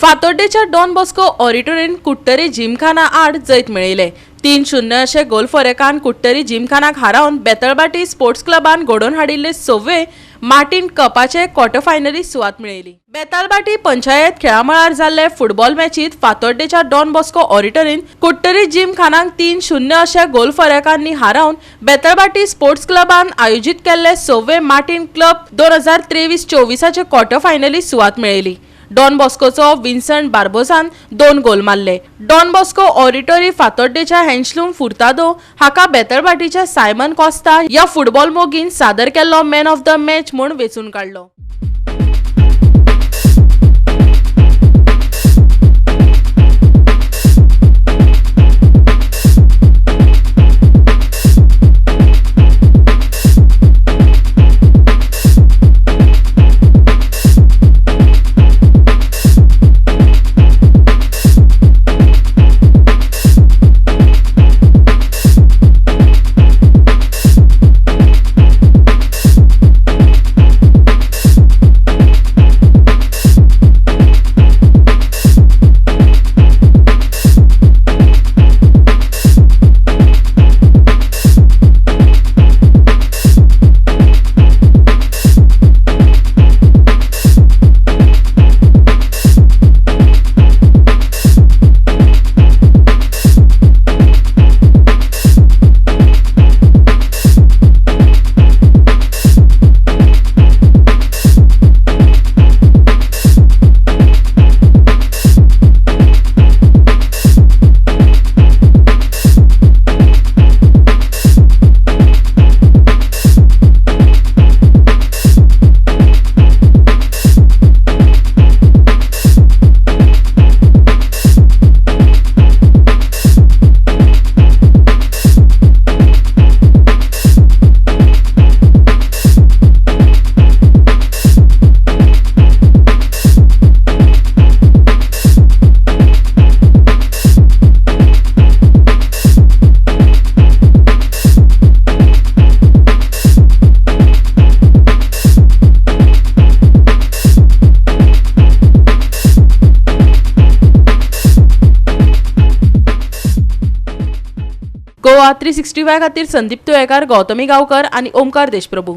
फातोड्डेच्या don Bosco ऑडिटोरियन Curtorim Gymkhana आड जैत मेळयलें. 3-0 अशे गोल फरकान कुडटरी जिमखानाक हारोवन बेतळबाटी स्पोर्ट्स क्लबान घडोवन हाडिल्ले सव्वे मार्टीन कपाचे क्वॉर्टर फायनलीत सुवात मेळयली. बेतालबाटी पंचायत खेळामळार जाल्ले फुटबॉल मॅचीत फातोड्डेच्या डॉन बॉस्को ऑडिटोरियन कुडटरी जिमखानाक 3-0 अशा गोल फरकांनी हारोवन बेतळबाटी स्पोर्ट्स क्लबान आयोजीत केल्ले सव्वे मार्टीन क्लब 2023-24 क्वॉर्टर फायनलीत सुवात मेळयली. डॉन बॉस्कोचो विन्संट बार्बोसान 2 गोल मारले. डॉन बॉस्को ऑडिटोरी फातोड्डेच्या हेन्शलूम फुर्तादो हाका बेतळबाटीच्या सायमन कॉस्ता ह्या फुटबॉल मोगीन सादर केल्लो मॅन ऑफ the match म्हूण वेंचून काडलो. गोवा 365 खातीर संदीप तुयेकार, गौतमी गांवकर आनी ओमकार देशप्रभू.